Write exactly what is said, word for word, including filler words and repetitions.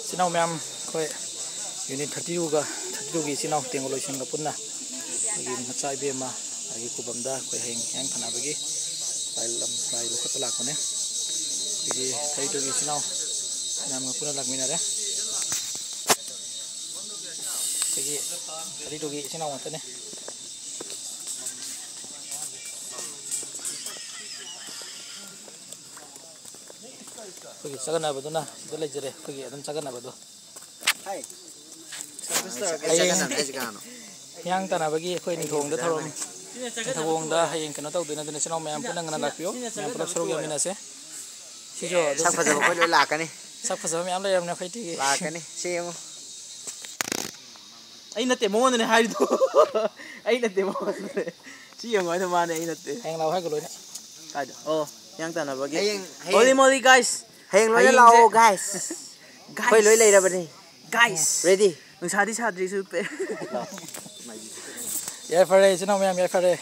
ꯏꯆꯤꯟ ꯏꯅꯥꯎ ꯃꯌꯥꯝ, ꯑꯩꯈꯣꯏ ꯌꯨꯅꯤꯠ ꯊꯥꯔꯇꯤ ꯇꯨꯒ ꯊꯥꯔꯇꯤ ꯇꯨꯒꯤ ꯏꯆꯤꯟ ꯏꯅꯥꯎ ꯇꯦꯡꯒꯣꯂꯣꯏꯁꯤꯡꯒ ꯄꯨꯟꯅ ꯑꯩꯈꯣꯏꯒꯤ ꯃꯆꯥ ꯏꯕꯦꯝꯃ ꯑꯩꯒꯤ ꯈꯨꯕꯝꯗ ꯑꯩꯈꯣꯏ ꯍꯌꯦꯡ ꯍꯤꯌꯥꯡ ꯊꯥꯅꯕꯒꯤ ꯂꯥꯏ ꯂꯝ, ꯂꯥꯏ ꯂꯧꯈꯠꯄ ꯂꯥꯛꯄꯅꯦ꯫ ꯑꯩꯈꯣꯏꯒꯤ ꯊꯥꯔꯇꯤ ꯇꯨꯒꯤ ꯏꯆꯤꯟ ꯏꯅꯥꯎ ꯃꯌꯥꯝꯒ ꯄꯨꯟꯅ ꯂꯥꯛꯃꯤꯟꯅꯔꯦ꯫ ꯑꯩꯈꯣꯏꯒꯤ ꯊꯥꯔꯇꯤ ꯇꯨꯒꯤ ꯏꯆꯤꯟ ꯏꯅꯥꯎ ꯉꯥꯛꯇꯅꯦ꯫ ꯑꯩꯈꯣꯏꯒꯤ ꯆꯒꯠꯅꯕꯗꯨꯅ ꯁꯤꯗ ꯂꯩꯖꯔꯦ, ꯑꯩꯈꯣꯏꯒꯤ ꯑꯗꯨꯝ ꯆꯒꯠꯅꯕꯗꯣ꯫ ꯍꯌꯦꯡ ꯍꯤꯌꯥꯡ ꯇꯥꯟꯅꯕꯒꯤ ꯑꯩꯈꯣꯏ ꯅꯤꯡꯊꯧꯗ ꯊꯧꯔꯝ, ꯅꯤꯡꯊꯧꯗ ꯍꯌꯦꯡ ꯀꯩꯅꯣ ꯇꯧꯗꯣꯏꯅꯦ꯫ ꯑꯗꯨꯅ ꯏꯆꯤꯟ ꯏꯅꯥꯎ ꯃꯌꯥꯝ ꯄꯨꯟꯅ ꯉꯟꯅ ꯂꯥꯛꯄꯤꯌꯨ, ꯃꯌꯥꯝ ꯄꯨꯂꯞ ꯁꯔꯨꯛ ꯌꯥꯃꯤꯟꯅꯁꯦ꯫ ꯁꯤꯁꯨ ꯑꯗꯨꯝ ꯁꯛ ꯐꯖꯕ ꯑꯩꯈꯣꯏ ꯂꯣꯏ ꯂꯥꯛꯀꯅꯤ꯫ ꯁꯛ ꯐꯖꯕ ꯃꯌꯥꯝ ꯂꯩꯔꯕꯅꯦ ꯑꯩꯈꯣꯏ ꯇꯤꯒꯤ꯫ ꯂꯥꯛꯀꯅꯤ꯫ ꯁꯤ ꯌꯦꯡꯉꯨ꯫ ꯑꯩ ꯅꯠꯇꯦ ꯃꯉꯣꯟꯗꯅꯦ ꯍꯥꯏꯔꯤꯗꯣ꯫ ꯑꯩ ꯅꯠꯇꯦ ꯃꯉꯣꯟꯗꯅꯦ꯫ ꯁꯤ ꯌꯦꯡꯉꯣ ꯍꯥꯏꯗꯣ ꯃꯥꯅꯦ, ꯑꯩ ꯅꯠꯇꯦ꯫ ꯍꯌꯦꯡ ꯂꯥꯛꯑꯣ ꯍꯥꯏꯒꯣ ꯂꯣꯏꯅ꯫ ꯀꯥꯏꯗ? ꯑꯣ, ꯍꯤꯌꯥꯡ ꯇꯥꯟꯅꯕꯒꯤ꯫ ꯍꯌꯦꯡ, ꯍꯌꯦꯡ꯫ Holy moly, guys! ꯍꯌꯦꯡ ꯂꯣꯏꯅ ꯍꯌꯦꯡꯁꯦ ꯂꯥꯛꯑꯣ, guys꯫ ꯑꯩꯈꯣꯏ ꯂꯣꯏ ꯂꯩꯔꯕꯅꯤ꯫ Guys! Ready? ꯅꯨꯡꯁꯥꯗꯤ ꯁꯥꯗ꯭ꯔꯤꯁꯨ ꯄꯦ-, ꯌꯥꯏꯐꯔꯦ, ꯏꯆꯤꯟ ꯏꯅꯥꯎ ꯃꯌꯥꯝ, ꯌꯥꯏꯐꯔꯦ꯫